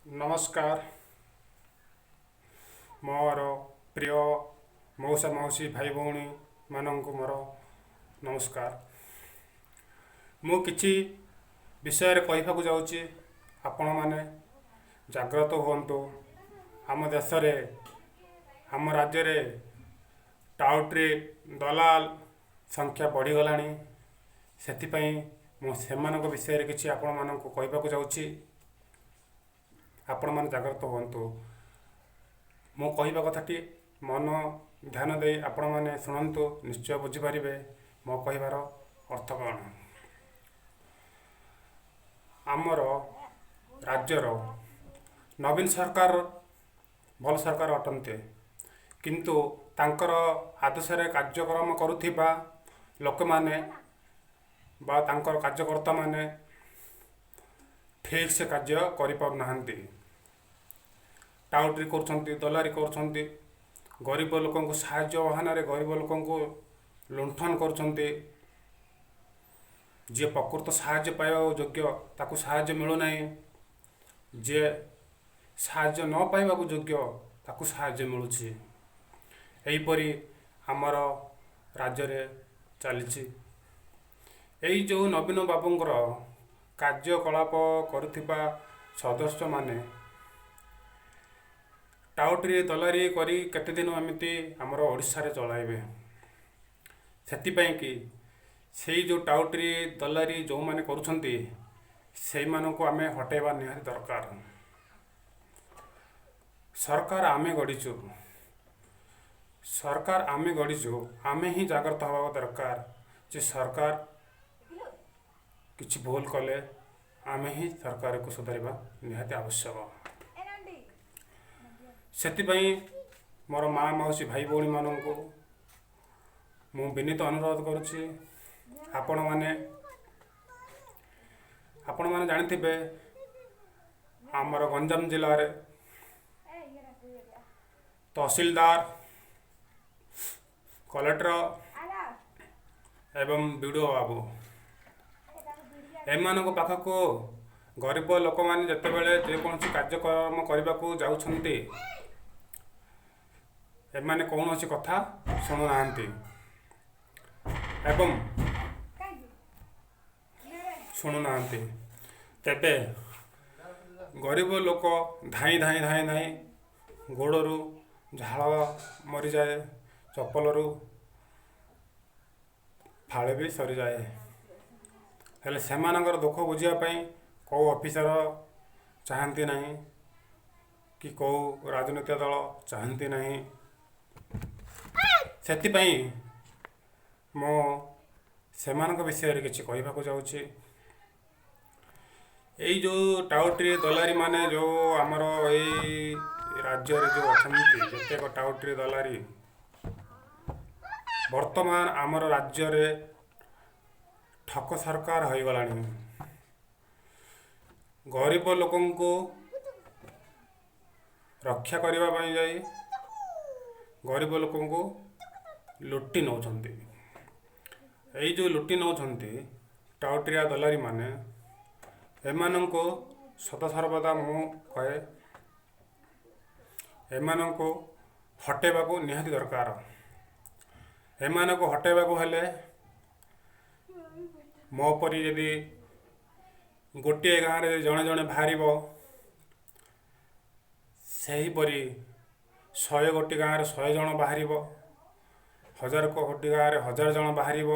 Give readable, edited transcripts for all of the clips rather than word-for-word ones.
ନମସ୍କାର, ମୋର ପ୍ରିୟ ମଉସା, ମାଉସୀ, ଭାଇ, ଭଉଣୀମାନଙ୍କୁ ମୋର ନମସ୍କାର। ମୁଁ କିଛି ବିଷୟରେ କହିବାକୁ ଯାଉଛି, ଆପଣମାନେ ଜାଗ୍ରତ ହୁଅନ୍ତୁ। ଆମ ଦେଶରେ, ଆମ ରାଜ୍ୟରେ ଟାଉଟରି ଦଲାଲ ସଂଖ୍ୟା ବଢ଼ିଗଲାଣି। ସେଥିପାଇଁ ମୁଁ ସେମାନଙ୍କ ବିଷୟରେ କିଛି ଆପଣମାନଙ୍କୁ କହିବାକୁ ଯାଉଛି। ଆପଣମାନେ ଜାଗ୍ରତ ହୁଅନ୍ତୁ। ମୁଁ କହିବା କଥାଟି ମନ ଧ୍ୟାନ ଦେଇ ଆପଣମାନେ ଶୁଣନ୍ତୁ, ନିଶ୍ଚୟ ବୁଝିପାରିବେ ମୋ କହିବାର ଅର୍ଥ କ'ଣ। ଆମର ରାଜ୍ୟର ନବୀନ ସରକାର ଭଲ ସରକାର ଅଟନ୍ତି, କିନ୍ତୁ ତାଙ୍କର ଆଦେଶରେ କାର୍ଯ୍ୟକ୍ରମ କରୁଥିବା ଲୋକମାନେ ବା ତାଙ୍କର କାର୍ଯ୍ୟକର୍ତ୍ତାମାନେ ଠିକ୍ ସେ କାର୍ଯ୍ୟ କରିପାରୁନାହାନ୍ତି। ଟାଉଟରି କରୁଛନ୍ତି, ଦଲାରି କରୁଛନ୍ତି, ଗରିବ ଲୋକଙ୍କୁ ସାହାଯ୍ୟ ବାହାନାରେ ଗରିବ ଲୋକଙ୍କୁ ଲୁଣ୍ଠନ କରୁଛନ୍ତି। ଯିଏ ପ୍ରକୃତ ସାହାଯ୍ୟ ପାଇବାକୁ ଯୋଗ୍ୟ, ତାକୁ ସାହାଯ୍ୟ ମିଳୁନାହିଁ। ଯିଏ ସାହାଯ୍ୟ ନ ପାଇବାକୁ ଯୋଗ୍ୟ, ତାକୁ ସାହାଯ୍ୟ ମିଳୁଛି। ଏହିପରି ଆମର ରାଜ୍ୟରେ ଚାଲିଛି। ଏଇ ଯେଉଁ ନବୀନ ବାବୁଙ୍କର କାର୍ଯ୍ୟକଳାପ କରୁଥିବା ସଦସ୍ୟମାନେ ଟାଉଟରି ଦଲାରି କରି କେତେଦିନ ଏମିତି ଆମର ଓଡ଼ିଶାରେ ଚଳାଇବେ? ସେଥିପାଇଁ କି ସେଇ ଯେଉଁ ଟାଉଟରି ଦଲାରି ଯେଉଁମାନେ କରୁଛନ୍ତି, ସେଇମାନଙ୍କୁ ଆମେ ହଟାଇବା ନିହାତି ଦରକାର। ସରକାର ଆମେ ଗଢ଼ିଛୁ, ସରକାର ଆମେ ଗଢ଼ିଛୁ। ଆମେ ହିଁ ଜାଗ୍ରତ ହେବା ଦରକାର ଯେ ସରକାର କିଛି ଭୁଲ କଲେ ଆମେ ହିଁ ସରକାରକୁ ସୁଧାରିବା ନିହାତି ଆବଶ୍ୟକ। ସେଥିପାଇଁ ମୋର ମା, ମାଉସୀ, ଭାଇ, ଭଉଣୀମାନଙ୍କୁ ମୁଁ ବିନୀତ ଅନୁରୋଧ କରୁଛି। ଆପଣମାନେ ଜାଣିଥିବେ, ଆମର ଗଞ୍ଜାମ ଜିଲ୍ଲାରେ ତହସିଲଦାର, କଲେକ୍ଟର ଏବଂ ବିଡ଼ିଓ ବାବୁ, ଏମାନଙ୍କ ପାଖକୁ ଗରିବ ଲୋକମାନେ ଯେତେବେଳେ ଯେକୌଣସି କାର୍ଯ୍ୟକ୍ରମ କରିବାକୁ ଯାଉଛନ୍ତି, ଏମାନେ କୌଣସି କଥା ଶୁଣୁନାହାନ୍ତି ଏବଂ ଶୁଣୁନାହାନ୍ତି। ତେବେ ଗରିବ ଲୋକ ଧାଇଁ ଧାଇଁ ଧାଇଁ ଧାଇଁ ଗୋଡ଼ରୁ ଝାଳ ମରିଯାଏ, ଚପଲରୁ ଫାଳେ ବି ସରିଯାଏ। ହେଲେ ସେମାନଙ୍କର ଦୁଃଖ ବୁଝିବା ପାଇଁ କେଉଁ ଅଫିସର ଚାହାନ୍ତି ନାହିଁ କି କେଉଁ ରାଜନୈତିକ ଦଳ ଚାହାନ୍ତି ନାହିଁ। ସେଥିପାଇଁ ମୁଁ ସେମାନଙ୍କ ବିଷୟରେ କିଛି କହିବାକୁ ଯାଉଛି। ଏଇ ଯେଉଁ ଟାଉଟରି ଦଲାରୀ ମାନେ ଯେଉଁ ଆମର ଏଇ ରାଜ୍ୟରେ ଯେଉଁ ଅଛନ୍ତି, ଯେତେକ ଟାଉଟରି ଦଲାରୀ, ବର୍ତ୍ତମାନ ଆମର ରାଜ୍ୟରେ ଠକ ସରକାର ହୋଇଗଲାଣି। ଗରିବ ଲୋକଙ୍କୁ ରକ୍ଷା କରିବା ପାଇଁ ଯାଇ ଗରିବ ଲୋକଙ୍କୁ ଲୁଟି ନେଉଛନ୍ତି। ଏଇ ଯେଉଁ ଲୁଟି ନେଉଛନ୍ତି ଟାଉଟରିଆ ଦଲାରୀ ମାନେ, ଏମାନଙ୍କୁ ସଦାସର୍ବଦା ମୁଁ କହେ, ଏମାନଙ୍କୁ ହଟେଇବାକୁ ନିହାତି ଦରକାର। ଏମାନଙ୍କୁ ହଟେଇବାକୁ ହେଲେ ମୋ ପରି ଯଦି ଗୋଟିଏ ଗାଁରେ ଜଣେ ଜଣେ ବାହାରିବ, ସେହିପରି 100 ଗୋଟି ଗାଁରେ 100 ଜଣ ବାହାରିବ, 1000 ଗୋଟି ଗାଁରେ 1000 ଜଣ ବାହାରିବ,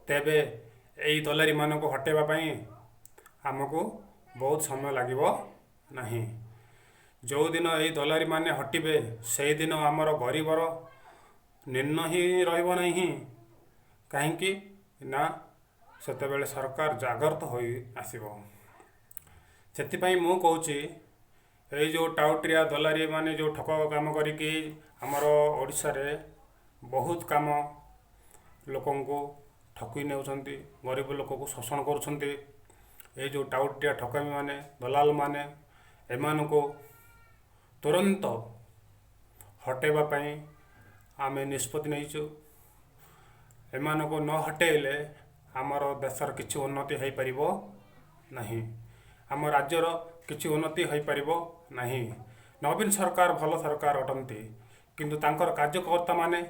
ତେବେ ଏଇ ଦଲାରୀମାନଙ୍କୁ ହଟେଇବା ପାଇଁ ଆମକୁ ବହୁତ ସମୟ ଲାଗିବ ନାହିଁ। ଯେଉଁଦିନ ଏଇ ଦଲାରୀମାନେ ହଟିବେ, ସେଇଦିନ ଆମର ଗରିବର ନିମ୍ନ ହିଁ ରହିବ ନାହିଁ। କାହିଁକି ନା ସେତେବେଳେ ସରକାର ଜାଗ୍ରତ ହୋଇ ଆସିବ। ସେଥିପାଇଁ ମୁଁ କହୁଛି, ଏଇ ଯେଉଁ ଟାଉଟରିଆ ଦଲାରୀ ମାନେ ଯେଉଁ ଠକ କାମ କରିକି ଆମର ଓଡ଼ିଶାରେ ବହୁତ କାମ ଲୋକଙ୍କୁ ଠକି ନେଉଛନ୍ତି, ଗରିବ ଲୋକକୁ ଶୋଷଣ କରୁଛନ୍ତି, ଏଇ ଯେଉଁ ଟାଉଟରିଆ ଠକାମୀ ମାନେ, ଦଲାଲ ମାନେ, ଏମାନଙ୍କୁ ତୁରନ୍ତ ହଟେଇବା ପାଇଁ ଆମେ ନିଷ୍ପତ୍ତି ନେଇଛୁ। ଏମାନଙ୍କୁ ନ ହଟେଇଲେ ଆମର ଦେଶର କିଛି ଉନ୍ନତି ହୋଇପାରିବ ନାହିଁ। ଆମ ରାଜ୍ୟର କିଛି ଉନ୍ନତି ହୋଇପାରିବ ନାହିଁ। ନବୀନ ସରକାର ଭଲ ସରକାର ଅଟନ୍ତି, କିନ୍ତୁ ତାଙ୍କର କାର୍ଯ୍ୟକର୍ତ୍ତାମାନେ,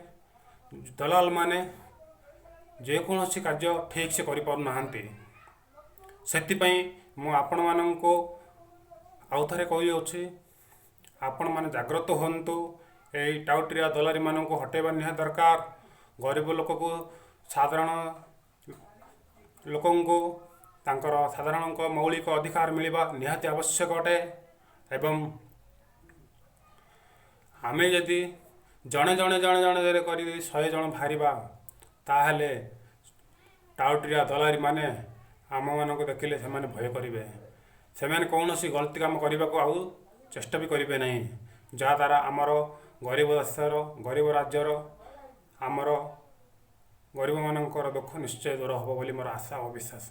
ଦଲାଲମାନେ ଯେକୌଣସି କାର୍ଯ୍ୟ ଠିକ୍ ସେ କରିପାରୁନାହାନ୍ତି। ସେଥିପାଇଁ ମୁଁ ଆପଣମାନଙ୍କୁ ଆଉ ଥରେ କହୁଅଛି, ଆପଣମାନେ ଜାଗ୍ରତ ହୁଅନ୍ତୁ। ଏଇ ଟାଉଟରିଆ ଦଲାରୀମାନଙ୍କୁ ହଟେଇବା ନିହାତି ଦରକାର। ଗରିବ ଲୋକକୁ, ସାଧାରଣ ଲୋକଙ୍କୁ ତାଙ୍କର ସାଧାରଣଙ୍କ ମୌଳିକ ଅଧିକାର ମିଳିବା ନିହାତି ଆବଶ୍ୟକ ଅଟେ। ଏବଂ ଆମେ ଯଦି ଜଣେ ଜଣେ ଜଣେ ଜଣେ କରି 100 ଜଣ ବାହାରିବା, ତାହେଲେ ଟାଉଟରିଆ ଦଲାରୀମାନେ ଆମମାନଙ୍କୁ ଦେଖିଲେ ସେମାନେ ଭୟ କରିବେ। ସେମାନେ କୌଣସି ଗଲତି କାମ କରିବାକୁ ଆଉ ଚେଷ୍ଟା ବି କରିବେ ନାହିଁ, ଯାହାଦ୍ୱାରା ଆମର ଗରିବ ଦେଶର, ଗରିବ ରାଜ୍ୟର, ଆମର ଗରିବମାନଙ୍କର ଦୁଃଖ ନିଶ୍ଚୟ ଦୂର ହେବ ବୋଲି ମୋର ଆଶା ଓ ବିଶ୍ୱାସ।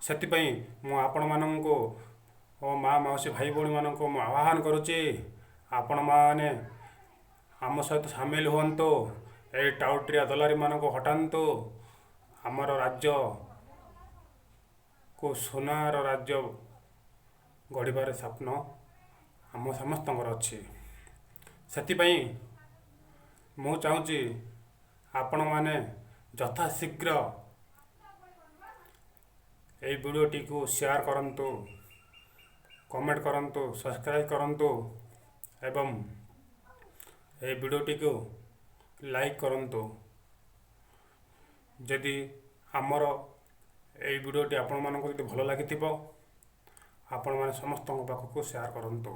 ସେଥିପାଇଁ ମୁଁ ଆପଣମାନଙ୍କୁ ଓ ମା, ମାଉସୀ, ଭାଇ ଭଉଣୀମାନଙ୍କୁ ମୁଁ ଆହ୍ୱାନ କରୁଛି, ଆପଣମାନେ ଆମ ସହିତ ସାମିଲ ହୁଅନ୍ତୁ, ଏଇ ଟାଉଟରିଆ ଦଲାରୀମାନଙ୍କୁ ହଟାନ୍ତୁ, ଆମର ରାଜ୍ୟକୁ ସୁନାର ରାଜ୍ୟ ଗଢ଼ିବାର ସ୍ୱପ୍ନ ଆମ ସମସ୍ତଙ୍କର ଅଛି। ସେଥିପାଇଁ ମୁଁ ଚାହୁଁଛି ଆପଣମାନେ ଯଥାଶୀଘ୍ର ଏଇ ଭିଡ଼ିଓଟିକୁ ସେୟାର କରନ୍ତୁ, କମେଣ୍ଟ କରନ୍ତୁ, ସବସ୍କ୍ରାଇବ୍ କରନ୍ତୁ ଏବଂ ଏହି ଭିଡ଼ିଓଟିକୁ ଲାଇକ୍ କରନ୍ତୁ। ଯଦି ଆମର ଏଇ ଭିଡ଼ିଓଟି ଆପଣମାନଙ୍କୁ ଯଦି ଭଲ ଲାଗିଥିବ, ଆପଣମାନେ ସମସ୍ତଙ୍କ ପାଖକୁ ସେୟାର କରନ୍ତୁ।